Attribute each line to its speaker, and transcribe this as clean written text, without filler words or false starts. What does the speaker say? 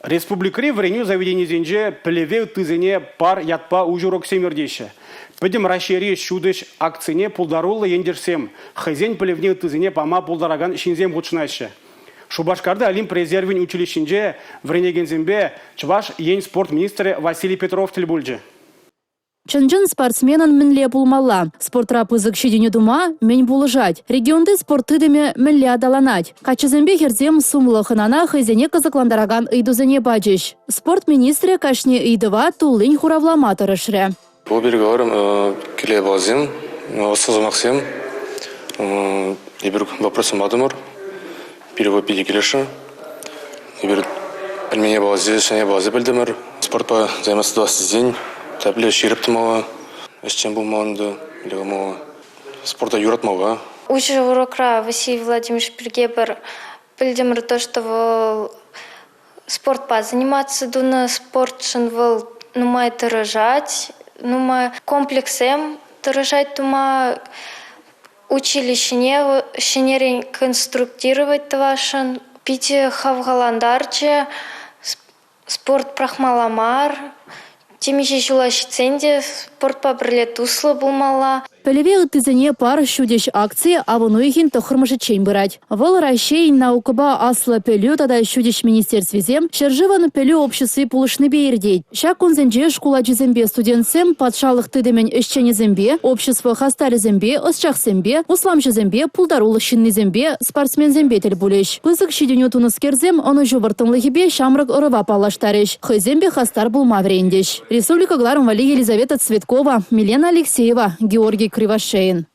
Speaker 1: Республикӑри вӗренӳ заведенийӗсенче «Пӗлӗве ыттисене пар» ятпа уҫӑ уроксем иртеҫҫӗ. Пӗтӗм Раҫҫейри ҫутӗҫ акцине пултаруллӑ ентешсем, хӑйсен пӗлӗвне ыттисене пама пултаракан ҫынсем хутшӑнаҫҫӗ. Шупашкарти Олимп резервӗн училищинче вӗренекенсемпе Чӑваш Ен спорт министрӗ Василий Петров тӗл пулчӗ.
Speaker 2: Чӑн-чӑн спортсменӑн мӗнле пулмалла? Спортра пысӑк ҫитӗнӳ тума мӗн пулӑшать? Регионти спорт тытӑмӗ мӗнле аталанать? Каччӑсемпе хӗрсем сумлӑ хӑнана хӑйсене кӑсӑклантаракан ыйтусене пачӗҫ. Спорт министрӗ кашни ыйтӑва туллин хуравлама тӑрӑшрӗ.
Speaker 3: Вӑл переговорым киле япаласем, ӑслӑ сӑмахсем. Эпир вопроссем патӑмӑр. Пире вӑл питӗ килӗшрӗ. Эпир пӗлмен япаласем, ҫӗнӗ япаласем пӗлтӗмӗр. Спортпа заниматься тӑвас тесен тӗплӗ ҫирӗп тӑмалла, ӗҫчен пулмалла ӗнтӗ, мӗнле Спорта юратмалла.
Speaker 4: Уҫӑ урокра Василий Владимирович пирки пӗр пӗлтӗмӗр то, что вӑл спортпа заниматься тунӑ, спортшӑн вӑл нумай тӑрӑшать, нумай комплекссем тӑрӑшать тума. Училищӗне ҫӗнӗрен конструктировать тӑвасшӑн. Питӗ хавхалантарчӗ. Спорт пӑрахмалла мар. Темиҫе ҫула ҫитсен те спортпа пӗрле туслӑ пулмалла.
Speaker 2: Пӗлӗве ыттисене пар ҫутӗҫ акци авӑн уйӑхӗн 9-мӗшӗччен пырать. Вӑл Раҫҫейӗн наукӑпа аслӑ пӗлӳ тата ҫутӗҫ министерствисем ҫӗршывӑн пӗлӳ обществи пулӑшнипе иртет. Ҫак кунсенче шкул ачисемпе студентсем патшалӑх тытӑмӗн ӗҫченӗсемпе, общество хастарӗсемпе, ӑсчахсемпе, усламҫӑсемпе, пултарулӑх ҫыннисемпе, спортсменсемпе тӗл пулӗҫ. Пысӑк ҫитӗнӳ тунӑскерсем ӑнӑҫу вӑрттӑнлӑхӗпе ҫамрӑк ӑрӑва паллаштарӗҫ, хӑйсем те хастар пулма вӗрентӗҫ. Республика кӑларӑм валли Елизавета Цветкова, Милена Алексеева, Георгий Кривошеин.